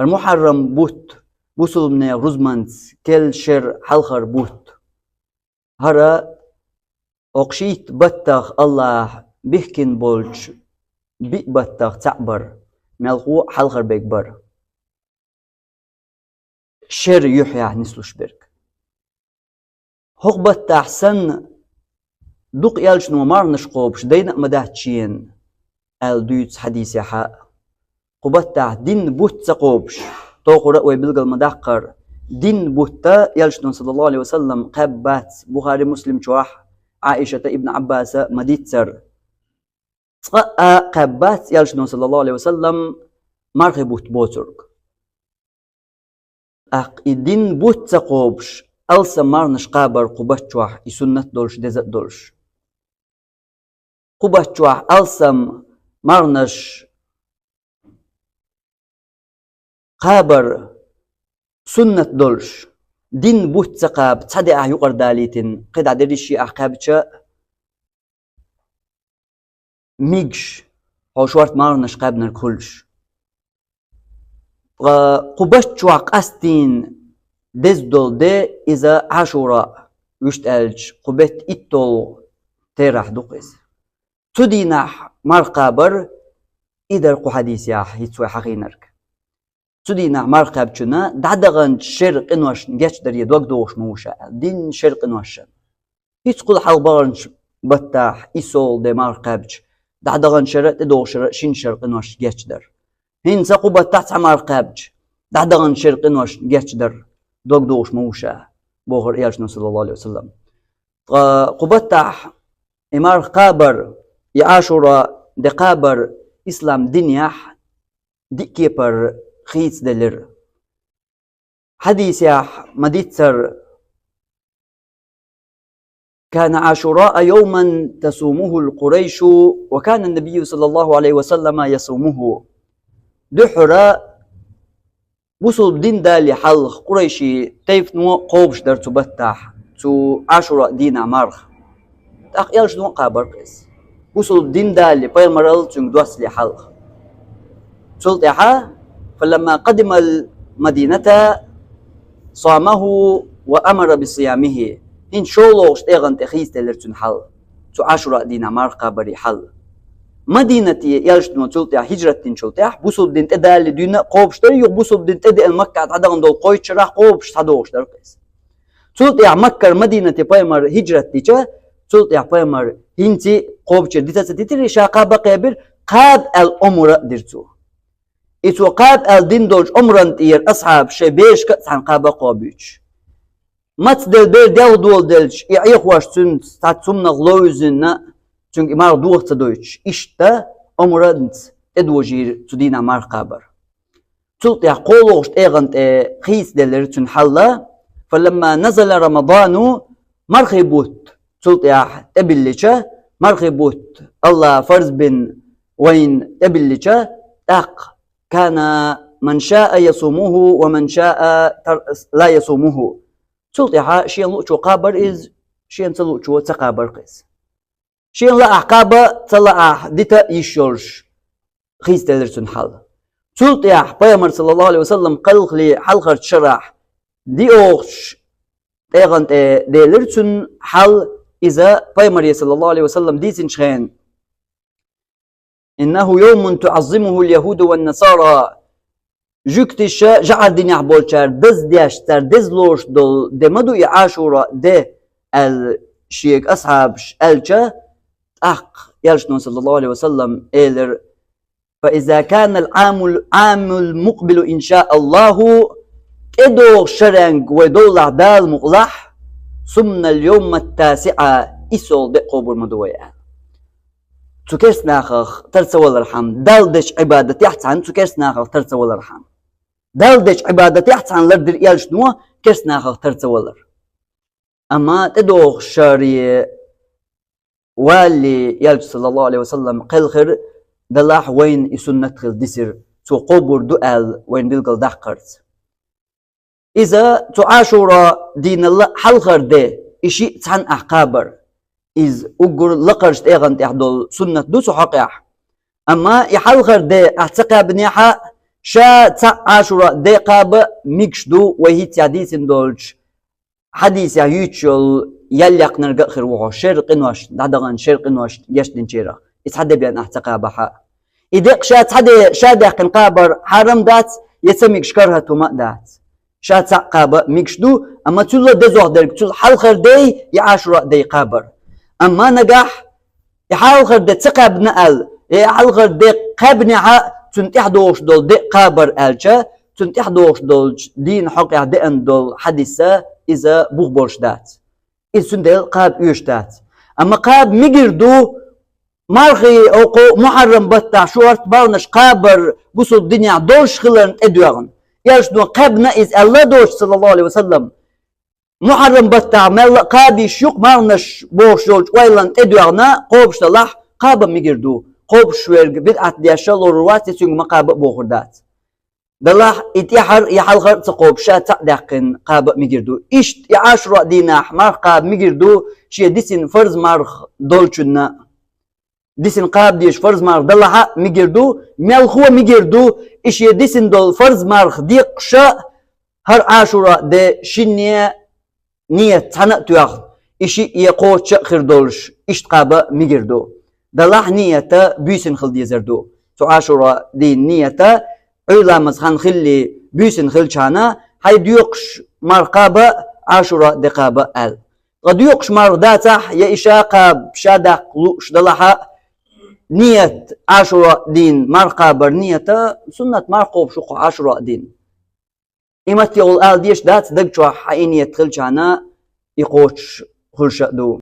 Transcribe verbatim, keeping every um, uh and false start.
ХӀара Мухьаррам бутт бусулбанех рузманца кел шера хьалхара бутт. ХӀара окху шийтта баттах Аллахь бихкина болчу биъ баттах цхьаъ бара, мелхо хьалхара берг бара. Шера юьхьехь нислуш берг. ХӀокху баттахь санна, дукха элчано марханаш кхобуш дайна а ма дац шена, аьлла дуьйцу хьадисехь а. Кху баттахь дин бутт ца кхобуш, тохара а вай билгал ма даккхара, дин бутт а элчано, саллаллаху Ӏалайхи ва саллам, кхаьбна бац Бухари, Муслим чохь, Ӏаишата, Ибн Ӏаббаса ма-дийццара. Цкъа а кхаьбна бац элчано, саллаллаху Ӏалайхи ва саллам, мархи бутт боцург. ТӀаккха и дин бутт ца кхобуш, алсам марханаш кхабар кху бутт чохь и суннат долуш, деза а долуш. Кху бутт чохь алсам марханаш кхабар суннат долуш, дин бутт ца кхаба, цхьа де ахь юкъара далийтина, кхидӀа дерриш а ахь кхаьбча, мегаш, хьо шорта марханаш кхаьбнарг хуьлуш. Ткъа кху бутт чохь къастийна деза долу де иза Ӏашура, вуьшта аьлча, кху беттан итталгӀа терахь ду-кх иза. Цу дийнахь марха кхабар, и дара кху хьадисехь хӀинца вай хьахийнарг. Цу дийнахь марха кхаьбчунна дӀадаханчу шеран къиношна гечдар, я дог дохуш ма ву ша аьлла, дин шеран къиношна. ХӀинца кхул хьалха баханчу баттахь иссалгӀа де марха кхаьбча, дӀадаханчу шеран а, тӀедогӀучу шеран а шина шеран къиношна гечдар. ХӀинца кху баттахь цхьа марха кхаьбча, дӀадаханчу шеран къиношна гечдар, дог дохуш ма ву ша, бохура элчано, саллаллаху Ӏалайхи ва саллам. Ткъа кху баттахь и марха кхабар, и Ӏашура де кхабар ислам динехь диъ кепара хийцаделира. Хьадисехь ма-дийццара: «كان عاشوراء يوما تصومه قريش، وكان النبي صلى الله عليه وسلم يصومه». Дуьххьара бусулба дин далале хьалха къурайшийн тайпано кхобуш дара цу баттахь, цу Ӏашура дийнахь марха. ТӀаккха элчано а кхабар-кх иза, бусулба дин далале, пайхамарал цуьнга доссале хьалха. Цул тӀаьхьа: «فلما قدم المدينة صامه وأمر بصيامه». ХӀинца шолгӀачу тӀегӀан тӀе хийцаделира цуьнан хьал, цу Ӏашура дийнахь марха кхабаран хьал. Мадинате элчано цул тӀаьхьа хӀижрат динчул тӀаьхьа, бусулба дин тӀедалале дуьйна а кхобуш дара, юха бусулба дин тӀедеана Маккахь дӀадахана долу кхойтта шарахь кхобуш схьадогӀуш дара-кх иза. Цул тӀаьхьа Маккара Мадинате пайхамар хӀижрат дича, цул тӀаьхьа пайхамар хӀинца а кхобучуьра дита а ца дитира, ша кхаба а кхаьбира, кхаба аьлла омра а дира цо. И цо кхаба аьлла дина долчу омрана тӀера асхьабаш шайн берашка а цхьаьна кхаба а кхобуьйтуш. Мацделла бер делха доладелча, и Ӏехош цуьнца цхьацца хӀуманах ловзийна, цуьнга и марха доха ца дойтуш, иштта омранца тӀедожийра цу дийнахь марха кхабар. Цул тӀаьхьа кхоалгӀачу тӀегӀан тӀе хийцаделира цуьнан хьал. «فلما نزل رمضان», мархий бутт цул тӀаьхьа тӀебиллича, мархий бутт Аллаха фарз бина вайна тӀебиллича, тӀаккха: «كان من شاء يصومه ومن شاء تر-، لا يصومه». Цул тӀаьхьа шена луучо кхабар иза, шена ца луучо ца кхабар-кх иза. Шена лаахь кхаба, ца лаахь дита а йиш йолуш, хийцаделира цуьнан хьал. Цул тӀаьхьа пайхамар, саллаллаху Ӏалайхи ва саллам, кхелхале хьалхарчу шарахь диъолгӀачу тӀегӀан тӀе делира цуьнан хьал, иза пайхамаре, саллаллаху Ӏалайхи ва саллам, дийцинчу хенахь: «إنه يوم تعظمه اليهود والنصارى». Жуьгташа жӀар динехь болчара даздеш, цара деза лоруш долу де ма ду и Ӏашура де, аьлла шега асхьабаш аьлча, тӀаккха элчано, саллаллаху Ӏалайхи ва саллам, элира: «فإذا كان العام، العام المقبل إن شاء الله», тӀедогӀучу шаренга вай довлахь, Дала мукъалахь, «صمنا اليوم التاسع», иссалгӀа де а кхобур ма ду вай аьлла. Цу керстанахах тар ца валархьама, Далла дечу Ӏибадатехь цхьаьна цу керстанахах тар ца валархьама. Далла дечу Ӏибадатехь цхьаьна лардира элчано керстанахах тар ца валар. Амма тӀедогӀучу шаре валале элча, саллаллаху Ӏалайхи ва саллам, кхелхира, делахь вайна и суннат хила дисира, цо кхобур ду аьлла вайна билгалдаккхарца. Иза цу Ӏашура дийнал хьалхара де, и шиъ цхьаьна ахь кхабар. Иза уггар лакхарчу тӀегӀан тӀехь долу суннат ду цу хьокъехь. Амма и хьалхара де ахь ца кхаьбнехь а, Ша цхьаъ Ӏашура де кхаба мегаш ду, вай хӀинцца дийцина долчу хьадисехь юьйцуш йолу ял яьккхинарг а хир ву хьо, шеран къиношна, дӀадаханчу шеран къиношна гечдинчарах. И цхьа де бен ахь ца кхабахь а. И декъ ша цхьа де ша даьккхина кхабар хьарам дац, я ца мегаш карахӀат хӀума а дац. Ша цхьаъ кхаба мегаш ду, амма цул а дезох дерг цул хьалхара де я Ӏашура де кхабар. Амма нагахь и хьалхара де ца кхаьбна аьлла, и хьалхара де кхаьбнехь а цунна тӀаьхьа догӀуш долу де кхабар аьлча, цунна тӀаьхьа догӀуш долчу дийнан хьокъехь деана долу хьадис а иза бух болуш дац. Иза цундела кхаба оьшуш дац. Амма кхаба мегар ду, мархий хӀокху мухьаррам баттахь шорта марханаш кхабар бусалба динехь долуш хиларна тӀедоьгӀна. Элчано кхаьбна иза аьлла а доцуш, саллаллаху Ӏалайхи ва саллам, мухьаррам баттахь мелла а кхаба йиш ю-кх марханаш бохуш йолчу ойланна тӀедоьгӀна кхобуш далахь, кхаба мегар ду. Кхобуш верг бидӀат деш а лорур вац, я цуьнга ма кхаба а бохур дац. Далахь и тӀаьхьара, и хьалхара а ца кхобуш, ша цхьаъ даьккхина кхаба а мегар ду. Иштта и Ӏашура дийнахь марха кхаба мегар ду, шен дисина фарз марха долчунна а. Дисина кхаба дезаш фарз марха далахь а мегар ду, мелхо а мегар ду, и шен дисина долу фарз марха декъаш а, хӀара Ӏашура де шинне ният цхьаьна а тоьхна, и шиъ я кхочуш а хир долуш, иштта кхаба мегар ду. Далахь ният буьйсанна хила дезар ду. Цу Ӏашура дийнан ният, Ӏуьйра ламаз хан хилале буьйсанна хилчахьана, хьайн доькъуш марха кхаба а, Ӏашура де кхаба а аьлла. Ткъа доькъуш марха дацахь, я и ша кхаба, ша даккха лууш далахь а, ният, Ӏашура дийнан марха кхабар ният, суннат марха кхобуш ву-кх хьо Ӏашура дийнан. И маттехула ала дезаш дац, даг чохь хьан и ният хилчахьана, и кхочуш хуьлуш а ду.